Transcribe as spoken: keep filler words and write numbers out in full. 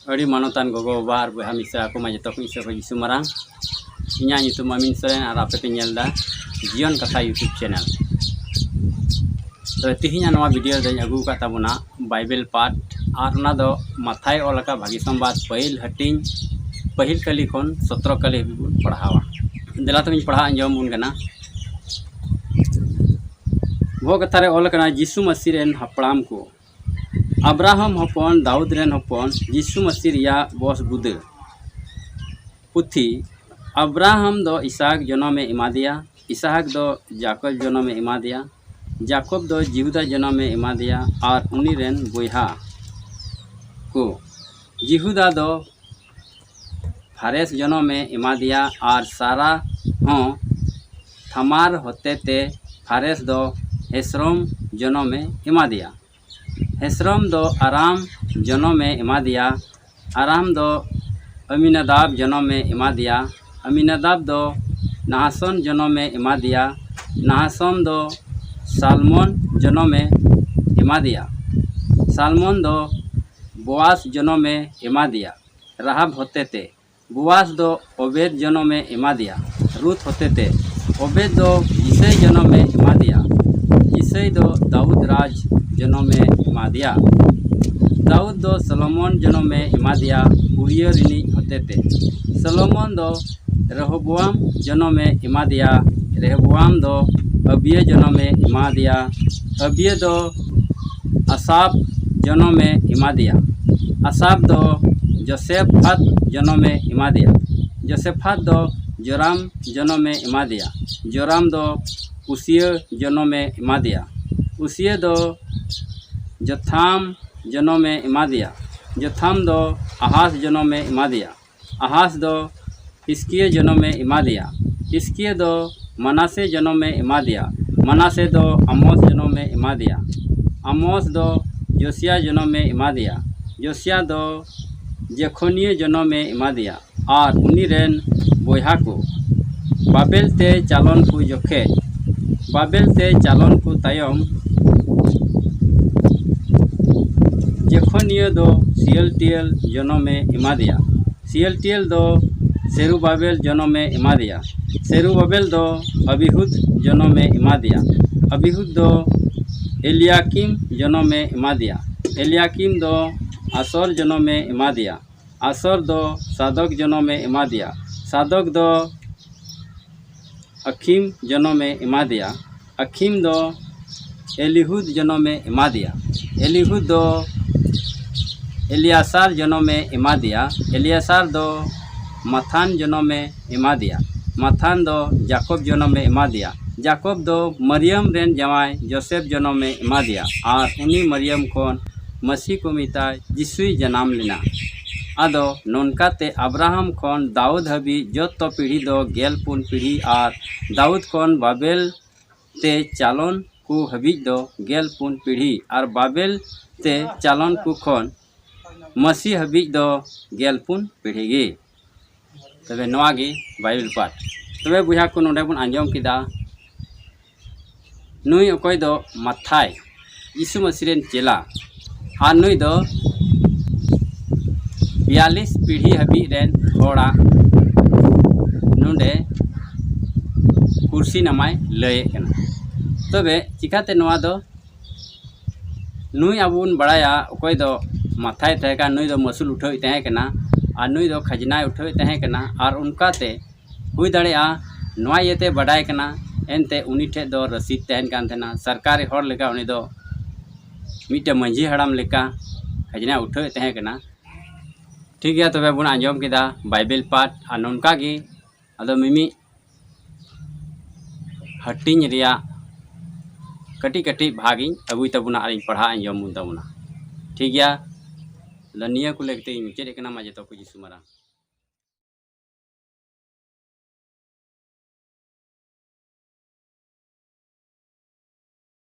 ᱟᱹᱰᱤ ᱢᱟᱱᱚᱛᱟᱱ ᱜᱚᱜᱚ ᱵᱟᱵᱟ ᱟᱨ ᱵᱚᱭᱦᱟ ᱢᱤᱥᱨᱟ ᱠᱚ ᱢᱟ, ᱡᱚᱛᱚ ᱠᱚ ᱤᱧ ᱥᱮᱫ ᱠᱷᱚᱱ ᱡᱤᱥᱩ ᱢᱟᱨᱟᱝ᱾ ᱤᱧᱟᱹᱜ ᱧᱩᱛᱩᱢ ᱟᱢᱤᱱ ᱥᱚᱨᱮᱱ ᱟᱨ ᱟᱯᱮ ᱯᱮ ᱧᱮᱞ ᱮᱫᱟ ᱡᱤᱭᱚᱱ ᱠᱟᱛᱷᱟ YouTube channel᱾ ᱛᱚᱵᱮ ᱛᱮᱦᱮᱧᱟᱜ ᱱᱚᱣᱟ video ᱨᱮᱫᱚᱧ ᱟᱹᱜᱩ ᱟᱠᱟᱫ ᱛᱟᱵᱚᱱᱟ ᱵᱟᱭᱵᱮᱞ ᱯᱟᱴ, ᱟᱨ ᱚᱱᱟ ᱫᱚ ᱢᱟᱛᱷᱟᱭ ᱚᱞ ᱟᱠᱟᱫ ᱵᱷᱟᱹᱜᱤ ᱥᱚᱢᱵᱟᱫ ᱯᱟᱹᱦᱤᱞ ᱦᱟᱹᱴᱤᱧ, ᱯᱟᱹᱦᱤᱞ ᱠᱟᱹᱞᱤ ᱠᱷᱚᱱ ᱥᱚᱛᱨᱚ ᱠᱟᱹᱞᱤ ᱦᱟᱹᱵᱤᱡ ᱵᱚᱱ ᱯᱟᱲᱦᱟᱣᱟ᱾ ᱫᱮᱞᱟ ᱛᱚᱵᱮᱧ ᱯᱟᱲᱦᱟᱣ ᱟᱸᱡᱚᱢ ᱟᱵᱚᱱ ᱠᱟᱱᱟ᱾ ᱵᱚᱦᱚᱜ ᱠᱟᱛᱷᱟ ᱨᱮ ᱚᱞ ᱟᱠᱟᱱᱟ, ᱡᱤᱥᱩ ᱢᱟᱹᱥᱤ ᱨᱮᱱ ᱦᱟᱯᱲᱟᱢ ᱠᱚ᱾ ᱟᱵᱨᱟᱦᱟᱢ ᱦᱚᱯᱚᱱ, ᱫᱟᱣᱩᱫ ᱨᱮᱱ ᱦᱚᱯᱚᱱ, ᱡᱤᱥᱩ ᱢᱟᱹᱥᱤ ᱨᱮᱭᱟᱜ ᱵᱚᱥ ᱵᱩᱫᱟᱹ᱾ ᱯᱩᱛᱷᱤ᱾ ᱟᱵᱨᱟᱦᱟᱢ ᱫᱚ ᱤᱥᱟᱠ ᱡᱚᱱᱚᱢᱮ ᱮᱢᱟᱫᱮᱭᱟ, ᱤᱥᱟᱠ ᱫᱚ ᱡᱟᱠᱚᱵ ᱡᱚᱱᱚᱢᱮ ᱮᱢᱟᱫᱮᱭᱟ, ᱡᱟᱠᱚᱵ ᱫᱚ ᱡᱤᱦᱩᱫᱟ ᱡᱚᱱᱚᱢᱮ ᱮᱢᱟᱫᱮᱭᱟ ᱟᱨ ᱩᱱᱤ ᱨᱮᱱ ᱵᱚᱭᱦᱟ ᱠᱚ᱾ ᱡᱤᱦᱩᱫᱟ ᱫᱚ ᱯᱷᱟᱨᱮᱥ ᱡᱚᱱᱚᱢᱮ ᱮᱢᱟᱫᱮᱭᱟ ᱟᱨ ᱥᱟᱨᱟ ᱦᱚᱸ ᱛᱷᱟᱢᱟᱨ ᱦᱚᱛᱮᱛᱮ ᱯᱷᱟᱨᱮᱥ ᱫᱚ ᱦᱮᱥᱨᱚᱢ ᱡᱚᱱᱚᱢᱮ ᱮᱢᱟᱫᱮᱭᱟ᱾ ᱦᱮᱥᱨᱚᱢ ᱫᱚ ᱟᱨᱟᱢ ᱡᱚᱱᱚᱢᱮ ᱮᱢᱟᱫᱮᱭᱟ᱾ ᱟᱨᱟᱢ ᱫᱚ ᱟᱢᱤᱱᱟᱫᱟᱵ ᱡᱚᱱᱚᱢᱮ ᱮᱢᱟᱫᱮᱭᱟ᱾ ᱟᱢᱤᱱᱟᱫᱟᱵ ᱫᱚ ᱱᱟᱦᱟᱥᱚᱱ ᱡᱚᱱᱚᱢᱮ ᱮᱢᱟᱫᱮᱭᱟ᱾ ᱱᱟᱦᱟᱥᱚᱱ ᱫᱚ ᱥᱟᱞᱢᱚᱱ ᱡᱚᱱᱚᱢᱮ ᱮᱢᱟᱫᱮᱭᱟ᱾ ᱥᱟᱞᱢᱚᱱ ᱫᱚ ᱵᱳᱟᱥ ᱡᱚᱱᱚᱢᱮ ᱮᱢᱟᱫᱮᱭᱟ ᱨᱟᱦᱟᱵ ᱦᱚᱛᱮᱛᱮ᱾ ᱵᱳᱟᱥ ᱫᱚ ᱚᱵᱮᱫ ᱡᱚᱱᱚᱢᱮ ᱮᱢᱟᱫᱮᱭᱟ ᱨᱩᱛ ᱦᱚᱛᱮᱛᱮ᱾ ᱚᱵᱮᱫ ᱫᱚ ᱤᱥᱟᱹᱭ ᱡᱚᱱᱚᱢᱮ ᱮᱢᱟᱫᱮᱭᱟ᱾ ᱤᱥᱟᱹᱭ ᱫᱚ ᱫᱟᱣᱩᱫ ᱨᱟᱡᱽ ᱡᱚᱱᱚᱢᱮ ᱮᱢᱟᱫᱮᱭᱟ᱾ ᱫᱟᱣᱩᱫ ᱫᱚ ᱥᱚᱞᱚᱢᱚᱱ ᱡᱚᱱᱚᱢᱮ ᱮᱢᱟᱫᱮᱭᱟ ᱩᱨᱤᱭᱟᱹ ᱨᱤᱱᱤᱡ ᱦᱚᱛᱮᱛᱮ᱾ ᱥᱚᱞᱚᱢᱚᱱ ᱫᱚ ᱨᱮᱦᱚᱵᱚᱣᱟᱢ ᱡᱚᱱᱚᱢᱮ ᱮᱢᱟᱫᱮᱭᱟ᱾ ᱨᱮᱦᱚᱵᱚᱣᱟᱢ ᱫᱚ ᱟᱵᱤᱭᱟᱹ ᱡᱚᱱᱚᱢᱮ ᱮᱢᱟᱫᱮᱭᱟ᱾ ᱟᱵᱤᱭᱟᱹ ᱫᱚ ᱟᱥᱟᱯ ᱡᱚᱱᱚᱢᱮ ᱮᱢᱟᱫᱮᱭᱟ᱾ ᱟᱥᱟᱯ ᱫᱚ ᱡᱳᱥᱮᱯᱷᱟᱛ ᱡᱚᱱᱚᱢᱮ ᱮᱢᱟᱫᱮᱭᱟ᱾ ᱡᱳᱥᱮᱯᱷᱟᱛ ᱫᱚ ᱡᱳᱨᱟᱢ ᱡᱚᱱᱚᱢᱮ ᱮᱢᱟᱫᱮᱭᱟ᱾ ᱡᱳᱨᱟᱢ ᱫᱚ ᱩᱥᱤᱭᱟᱹ ᱡᱚᱱᱚᱢᱮ ᱮᱢᱟᱫᱮᱭᱟ᱾ ᱩᱥᱤᱭᱟᱹ ᱫᱚ ᱡᱚᱛᱷᱟᱢ ᱡᱚᱱᱚᱢᱮ ᱮᱢᱟᱫᱮᱭᱟ᱾ ᱡᱚᱛᱷᱟᱢ ᱫᱚ ᱟᱦᱟᱥ ᱡᱚᱱᱚᱢᱮ ᱮᱢᱟᱫᱮᱭᱟ᱾ ᱟᱦᱟᱥ ᱫᱚ ᱦᱤᱥᱠᱤᱭᱟᱹ ᱡᱚᱱᱚᱢᱮ ᱮᱢᱟᱫᱮᱭᱟ᱾ ᱦᱤᱥᱠᱤᱭᱟᱹ ᱫᱚ ᱢᱟᱱᱟᱥᱮ ᱡᱚᱱᱚᱢᱮ ᱮᱢᱟᱫᱮᱭᱟ᱾ ᱢᱟᱱᱟᱥᱮ ᱫᱚ ᱟᱢᱚᱥ ᱡᱚᱱᱚᱢᱮ ᱮᱢᱟᱫᱮᱭᱟ᱾ ᱟᱢᱚᱥ ᱫᱚ ᱡᱳᱥᱤᱭᱟ ᱡᱚᱱᱚᱢᱮ ᱮᱢᱟᱫᱮᱭᱟ᱾ ᱡᱳᱥᱤᱭᱟ ᱫᱚ ᱡᱮᱠᱷᱚᱱᱤᱭᱟᱹ ᱡᱚᱱᱚᱢᱮ ᱮᱢᱟᱫᱮᱭᱟ᱾ ᱟᱨ ᱩᱱᱤ ᱨᱮᱱ ᱵᱚᱭᱦᱟ ᱠᱚ ᱵᱟᱵᱮᱞ ᱛᱮ ᱪᱟᱞᱚᱱ ᱠᱚ ᱡᱚᱠᱷᱮᱡ, ᱵᱟᱵᱮᱞ ᱛᱮ ᱪᱟᱞᱚᱱ ᱠᱚ ᱛᱟᱭᱚᱢ, ᱡᱮᱠᱷᱚᱱᱤᱭᱟᱹ ᱫᱚ ᱥᱤᱭᱮᱞᱴᱤᱭᱮᱞ ᱡᱚᱱᱚᱢᱮ ᱮᱢᱟᱫᱮᱭᱟ᱾ ᱥᱤᱭᱮᱞᱴᱤᱭᱮᱞ ᱫᱚ ᱥᱮᱨᱩᱵᱟᱵᱮᱞ ᱡᱚᱱᱚᱢᱮ ᱮᱢᱟᱫᱮᱭᱟ᱾ ᱥᱮᱨᱩᱵᱟᱵᱮᱞ ᱫᱚ ᱟᱵᱤᱦᱩᱫ ᱡᱚᱱᱚᱢᱮ ᱮᱢᱟᱫᱮᱭᱟ᱾ ᱟᱵᱤᱦᱩᱫ ᱫᱚ ᱮᱞᱤᱭᱟᱠᱤᱢ ᱡᱚᱱᱚᱢᱮ ᱮᱢᱟᱫᱮᱭᱟ᱾ ᱮᱞᱤᱭᱟᱠᱤᱢ ᱫᱚ ᱟᱥᱚᱨ ᱡᱚᱱᱚᱢᱮ ᱮᱢᱟᱫᱮᱭᱟ᱾ ᱟᱥᱚᱨ ᱫᱚ ᱥᱟᱫᱚᱠ ᱡᱚᱱᱚᱢᱮ ᱮᱢᱟᱫᱮᱭᱟ᱾ ᱥᱟᱫᱚᱠ ᱫᱚ ᱟᱠᱷᱤᱢ ᱡᱚᱱᱚᱢᱮ ᱮᱢᱟᱫᱮᱭᱟ᱾ ᱟᱠᱷᱤᱢ ᱫᱚ ᱮᱞᱤᱦᱩᱫ ᱡᱚᱱᱚᱢᱮ ᱮᱢᱟᱫᱮᱭᱟ᱾ ᱮᱞᱤᱦᱩᱫ ᱫᱚ ᱮᱞᱤᱭᱟᱥᱟᱨ ᱡᱚᱱᱚᱢᱮ ᱮᱢᱟᱫᱮᱭᱟ᱾ ᱮᱞᱤᱭᱟᱥᱟᱨ ᱫᱚ ᱢᱟᱛᱷᱟᱱ ᱡᱚᱱᱚᱢᱮ ᱮᱢᱟᱫᱮᱭᱟ᱾ ᱢᱟᱛᱷᱟᱱ ᱫᱚ ᱡᱟᱠᱚᱵ ᱡᱚᱱᱚᱢᱮ ᱮᱢᱟᱫᱮᱭᱟ᱾ ᱡᱟᱠᱚᱵ ᱫᱚ ᱢᱟᱨᱤᱭᱟᱢ ᱨᱮᱱ ᱡᱟᱶᱟᱭ ᱡᱳᱥᱮᱯ ᱡᱚᱱᱚᱢᱮ ᱮᱢᱟᱫᱮᱭᱟ, ᱟᱨ ᱩᱱᱤ ᱢᱟᱨᱤᱭᱟᱢ ᱠᱷᱚᱱ ᱢᱟᱹᱥᱤ ᱠᱚ ᱢᱮᱛᱟᱭ ᱡᱤᱥᱩᱭ ᱡᱟᱱᱟᱢ ᱞᱮᱱᱟ᱾ ᱟᱫᱚ ᱱᱚᱝᱠᱟᱛᱮ ᱟᱵᱨᱟᱦᱟᱢ ᱠᱷᱚᱱ ᱫᱟᱣᱩᱫ ᱦᱟᱹᱵᱤᱡ ᱡᱚᱛᱚ ᱯᱤᱲᱦᱤ ᱫᱚ ᱜᱮᱞ ᱯᱩᱱ ᱯᱤᱲᱦᱤ, ᱟᱨ ᱫᱟᱣᱩᱫ ᱠᱷᱚᱱ ᱵᱟᱵᱮᱞ ᱛᱮ ᱪᱟᱞᱚᱱ ᱠᱚ ᱦᱟᱹᱵᱤᱡ ᱫᱚ ᱜᱮᱞ ᱯᱩᱱ ᱯᱤᱲᱦᱤ, ᱟᱨ ᱵᱟᱵᱮᱞ ᱛᱮ ᱪᱟᱞᱚᱱ ᱠᱚ ᱠᱷᱚᱱ ᱢᱟᱹᱥᱤ ᱦᱟᱹᱵᱤᱡ ᱫᱚ ᱜᱮᱞ ᱯᱩᱱ ᱯᱤᱲᱦᱤ ᱜᱮ᱾ ᱛᱚᱵᱮ ᱱᱚᱣᱟ ᱜᱮ ᱵᱟᱭᱵᱮᱞ ᱯᱟᱴ᱾ ᱛᱚᱵᱮ ᱵᱚᱭᱦᱟ ᱠᱚ, ᱱᱚᱰᱮ ᱵᱚᱱ ᱟᱸᱡᱚᱢ ᱠᱮᱫᱟ, ᱱᱩᱭ ᱚᱠᱚᱭ ᱫᱚ ᱢᱟᱛᱷᱟᱭ, ᱭᱤᱥᱩ ᱢᱟᱹᱥᱤ ᱨᱮᱱ ᱪᱮᱞᱟ, ᱟᱨ ᱱᱩᱭ ᱫᱚ ᱵᱤᱭᱟᱞᱤᱥ ᱯᱤᱲᱦᱤ ᱦᱟᱹᱵᱤᱡ ᱨᱮᱱ ᱦᱚᱲᱟᱜ ᱱᱚᱰᱮ ᱠᱩᱨᱥᱤ ᱱᱟᱢᱟᱭ ᱞᱟᱹᱭᱮᱫ ᱠᱟᱱᱟ᱾ ᱛᱚᱵᱮ ᱪᱤᱠᱟᱛᱮ ᱱᱚᱣᱟ ᱫᱚ ᱱᱩᱭ ᱟᱵᱚ ᱵᱚᱱ ᱵᱟᱲᱟᱭᱟ, ᱚᱠᱚᱭ ᱫᱚ ᱢᱟᱛᱷᱟᱭ ᱛᱟᱦᱮᱸ ᱠᱟᱱ, ᱱᱩᱭ ᱫᱚ ᱢᱟᱹᱥᱩᱞ ᱩᱴᱷᱟᱹᱣᱤᱡ ᱛᱟᱦᱮᱸ ᱠᱟᱱᱟ, ᱟᱨ ᱱᱩᱭ ᱫᱚ ᱠᱷᱟᱡᱽᱱᱟᱭ ᱩᱴᱷᱟᱹᱣᱤᱡ ᱛᱟᱦᱮᱸ ᱠᱟᱱᱟ, ᱟᱨ ᱚᱱᱠᱟᱛᱮ ᱦᱩᱭ ᱫᱟᱲᱮᱭᱟᱜᱼᱟ, ᱱᱚᱣᱟ ᱤᱭᱟᱹᱛᱮ ᱵᱟᱰᱟᱭ ᱠᱟᱱᱟ, ᱮᱱᱛᱮ ᱩᱱᱤ ᱴᱷᱮᱡ ᱫᱚ ᱨᱚᱥᱤᱫ ᱛᱟᱦᱮᱱ ᱠᱟᱱ ᱛᱟᱦᱮᱱᱟ, ᱥᱚᱨᱠᱟᱨᱤ ᱦᱚᱲ ᱞᱮᱠᱟ ᱩᱱᱤ ᱫᱚ ᱢᱤᱫᱴᱮᱱ ᱢᱟᱹᱡᱷᱤ ᱦᱟᱲᱟᱢ ᱞᱮᱠᱟ ᱠᱷᱟᱡᱽᱱᱟ ᱩᱴᱷᱟᱹᱣᱮᱫ ᱛᱟᱦᱮᱸ ᱠᱟᱱᱟ᱾ ᱴᱷᱤᱠ ᱜᱮᱭᱟ, ᱛᱚᱵᱮ ᱵᱚᱱ ᱟᱸᱡᱚᱢ ᱠᱮᱫᱟ ᱵᱟᱭᱵᱮᱞ ᱯᱟᱴ, ᱟᱨ ᱱᱚᱝᱠᱟ ᱜᱮ ᱟᱫᱚ ᱢᱤᱢᱤᱫ ᱦᱟᱹᱴᱤᱧ ᱨᱮᱭᱟᱜ ᱠᱟᱹᱴᱤᱡ ᱠᱟᱹᱴᱤᱡ ᱵᱷᱟᱜᱽ ᱤᱧ ᱟᱹᱜᱩᱭ ᱛᱟᱵᱚᱱᱟ ᱟᱨ ᱤᱧ ᱯᱟᱲᱦᱟᱣ ᱟᱸᱡᱚᱢ ᱵᱚᱱ ᱛᱟᱵᱚᱱᱟ᱾ ᱴᱷᱤᱠ ᱜᱮᱭᱟ, ᱟᱫᱚ ᱱᱤᱭᱟᱹ ᱠᱚ ᱞᱟᱹᱜᱤᱫ ᱛᱮ ᱤᱧ ᱢᱩᱪᱟᱹᱫ ᱠᱟᱱᱟ᱾ ᱢᱟ ᱡᱚᱛᱚ ᱠᱚ ᱡᱤᱥᱩ ᱢᱟᱨᱟᱝ᱾